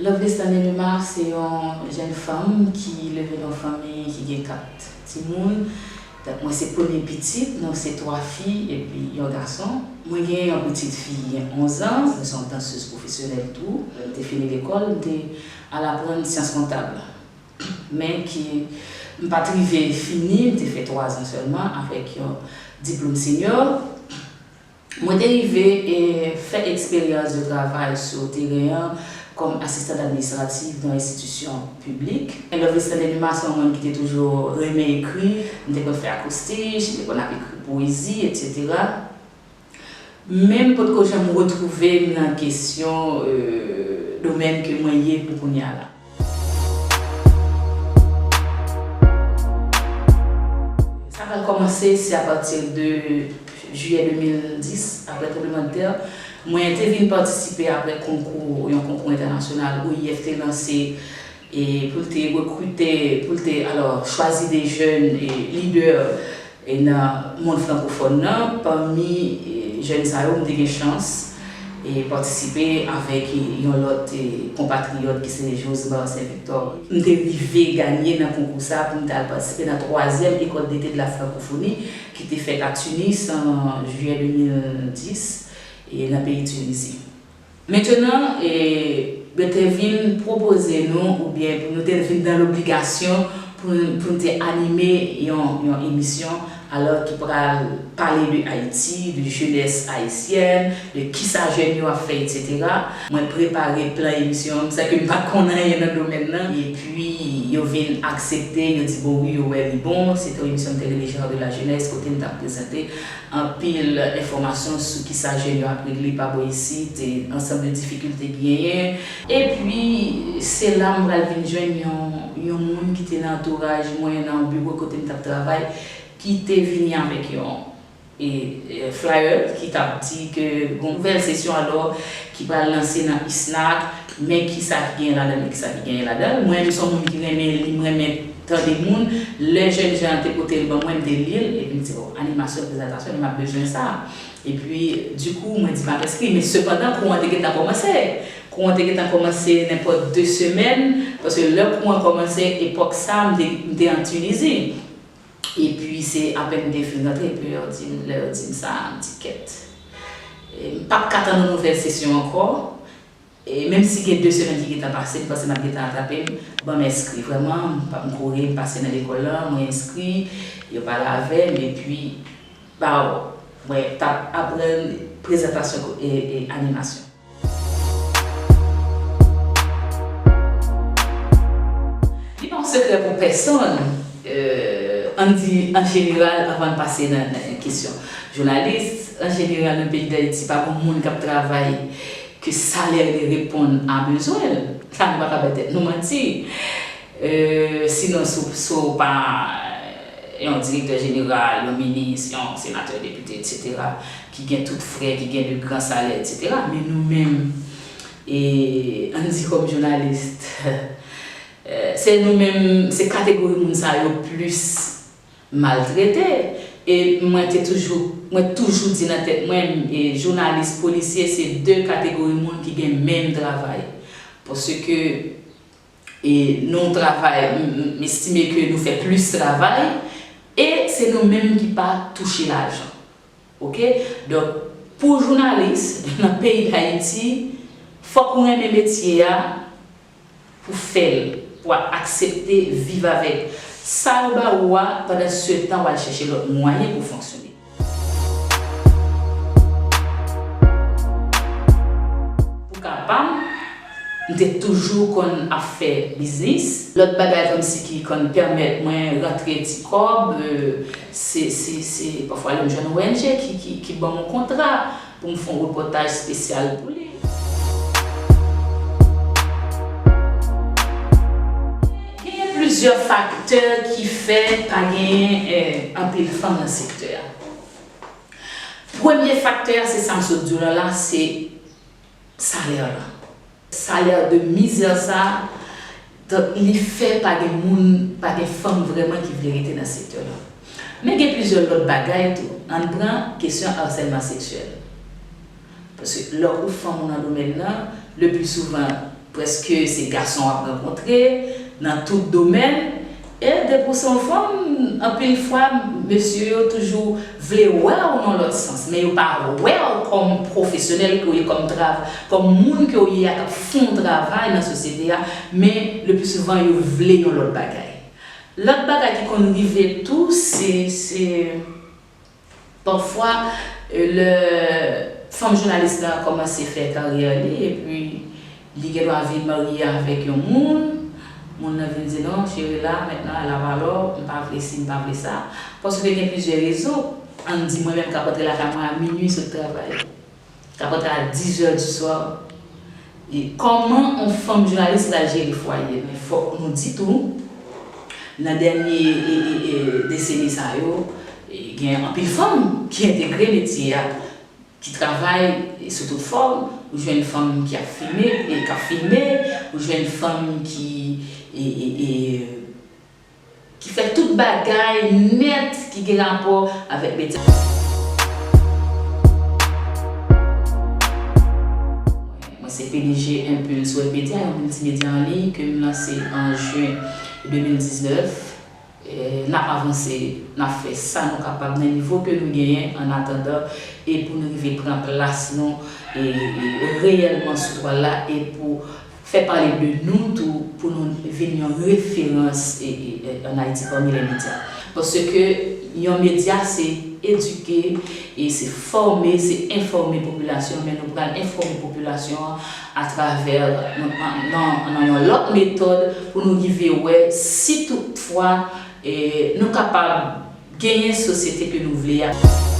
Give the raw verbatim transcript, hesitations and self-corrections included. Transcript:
Lovely Stanley Numa se yon jèn fanm ki leve nan yon fanmi ki gen kat timoun. Donk, mwen se premye pitit, nou se twa fi epi yon gason. Mwen gen yon pitit fi, li gen onz an, mwen se yon dansez pwofesyonèl tou. Lè m te fini lekòl, m te al aprann syans kontab. Men ki m pa t rive fini, m te fè twa zan sèlman avèk yon diplòm senyò. Mwen te rive, e, fè eksperyans de travay sou teren an kòm asistant administratif nan enstitisyon piblik. Lovely Stanley Numa se yon moun ki te toujou renmen ekri, m te konn fè akrostich, m te konn ap ekri powezi, etsetera. Men m potko janm retwouve m nan kesyon, e, domèn ke mwen ye pou kounye a la. Sa pral kòmanse, se apati de jiyè de mil dis, apre tranblemanntè. Mwen te vin patisipe apre konkou, yon konkou entènasyonal O I F te lanse, e pou l te rekrite, pou l te, alò, chwazi de jèn, e, lidè, e nan mond frankofòn nan, pami, e, jèn sa yo, m te gen chans, e, patisipe avèk, e, yon lòt, e, konpatriyòt ki se Josemar Saint Victor. M te rive ganye nan konkou sa pou m t al patisipe nan twazyèm École d'été de la francophonie ki te fèt a Tunis an jiyè de mil dis, e, nan peyi Tinizi. Mentenan, e, mwen te vin pwopoze nou, oubyen pou nou te vin nan lobligasyon pou, pou n te anime yon, yon emisyon, alò ki pral pale de Ayiti, de jenès ayisyèn, de kisa jèn yo ap fè, etsetera. Mwen prepare plan emisyon an, sa ke m pa t konn anyen nan domèn nan, epi yo vin aksepte, yo di bon wi, yo wè li bon. Se te yon emisyon m te rele Genre de la jeunesse, kote m t ap prezante anpil enfòmasyon sou kisa jèn yo ap regle pa bò isit, e ansanm de difikilte ki genyen. Epi, se la m pral vin jwenn yon, yon moun ki te nan antouraj mwen, nan yon biwo kote m t ap travay, ki te vini avèk yon, e, e, flyer ki t ap di ke gon nouvèl sesyon alò ki pral lanse nan ISNAC, men kisa ki genyen ladan l, men kisa ki genyen ladan l. Mwen, m se yon moun ki renmen li, m renmen tande moun. Lè jèn jan an te pote l ban mwen, m te li l, epi m di, o, animasyon, prezantasyon, m ap bezwen sa. Epi, dikou, mwen di m ap enskri, men sepandan, kou an te gentan kòmanse. Kou an te gentan kòmanse nenpòt de semèn, paske lè kou an kòmanse, epòk sa, m te, m te an Tinizi. Epi, se apèn m te fin rantre, epi yo di m, lè yo di m sa, m di, kèt. E, m p ap ka tann yon nouvèl sesyon ankò. E menm si gen de semèn ki gentan pase, m panse m ap gentan ratrape m. Ban m enskri. Vrèman, m pa, m kouri, m pase nan lekòl lan, mwen enskri, yo pale avè m, epi, baw, mwen t ap aprann prezantasyon e, e animasyon. Li pa yon sekrè pou pèsonn, e, ann di an jeneral, anvan n pase nan, nan kesyon jounalis, an jeneral, nan peyi Dayiti, pa gon moun k ap travay ke salè li reponn a bezwen l. Sa nou pa ka bay tèt nou manti. E, sinon, si w, si w pa yon direktè jeneral, yon minis, yon senatè, depite, etsetera, ki gen tout frè, ki gen de gran salè, etsetera. Men nou menm, e, ann di kòm jounalis, e, se nou menm, se kategori moun sa yo plis maltrete. E mwen te toujou, mwen toujou di nan tèt mwen, e, jounalis, polisye, se de kategori moun ki gen menm travay. Paske, e, nou travay, m, m, m estime ke nou fè plis travay, e se nou menm ki pa touche lajan. Oke? Donk, pou jounalis, nan peyi Dayiti, fòk ou renmen metye a, pou fè l, pou w aksepte viv avèk sa yo ba ou a, pandan se tan w al chèche lòt mwayen pou fonksyone. Pou ka pa m, m te toujou konn ap fè biznis. Lòt bagay kòmsi ki konn pèmèt mwen rantre ti kòb, e, se, se, se pafwa lè m jwenn O N G ki, ki, ki ban m yon kontra pou m fè yon repòtaj espesyal pou li. Genyen plizyè faktè ki fè pa genyen, eh, anpil fanm nan sektè a. Premye faktè a, se sa m sot di w la la, se salè lan. Salè de mizè sa, donk, li fè pa gen moun, pa gen fanm vrèman ki vle rete nan sektè lan. Men gen plizyè lòt bagay tou. Ann pran kesyon asèlman seksyèl. Paske lè ou fanm ou nan domèn nan, le pli souvan, Prèske se gason w ap rankontre nan tout domèn. E depi w se yon fanm, anpil fwa, mesye yo toujou vle wè w nan lòt sans, men yo pa wè w kòm pwofesyonèl ke w ye, kòm trav, kòm moun ke w ye a k ap fè yon travay nan sosyete a, men le plus souvent yo vle yon lòt bagay. Lòt bagay ki konn rive tou, se, se pafwa, e, lè fanm jounalis la kòmanse fè karyè li, epi li gen dwa vin marye avèk yon moun, moun nan vin di, "Non, cheri, la, mentnan, la valò, m pa vle si, m pa vle sa." Paske gen plizyè rezon. Ann di, mwen menm, k ap rantre lakay mwen a minui sot travay, k ap rantre a dizè di swa. E kòman yon fanm jounalis pral jere fwaye l? Men fòk nou di tou, nan dènye, e, e, e, deseni sa yo, e, gen anpil fanm ki entegre metye a, ki travay, e, sou tout fòm. Ou jwenn fanm ki ap filme, e, k ap filme, ou jwenn fanm ki, e, e, e, ki fè tout bagay nèt ki gen rapò avèk medya. Mwen se P D G Impulse Web Media, yon miltimedya an liy ke m lanse an jen de mil diznèf. E, n ap avanse, n ap fè sa nou kapab nan nivo ke nou genyen, an atandan, e pou nou rive pran plas nou, e, e, reyèlman sou twal la, e pou fè pale de nou tou, pou nou vin yon referans, e, e, e, ann Ayiti pami lè medya. Paske yon medya se edike, e se fòme, se enfòme popilasyon, men nou pral enfòme popilasyon an atravè, nan, nan, nan yon lòt metòd pou nou rive wè si toutfwa, e, nou kapab genyen sosyete ke nou vle a.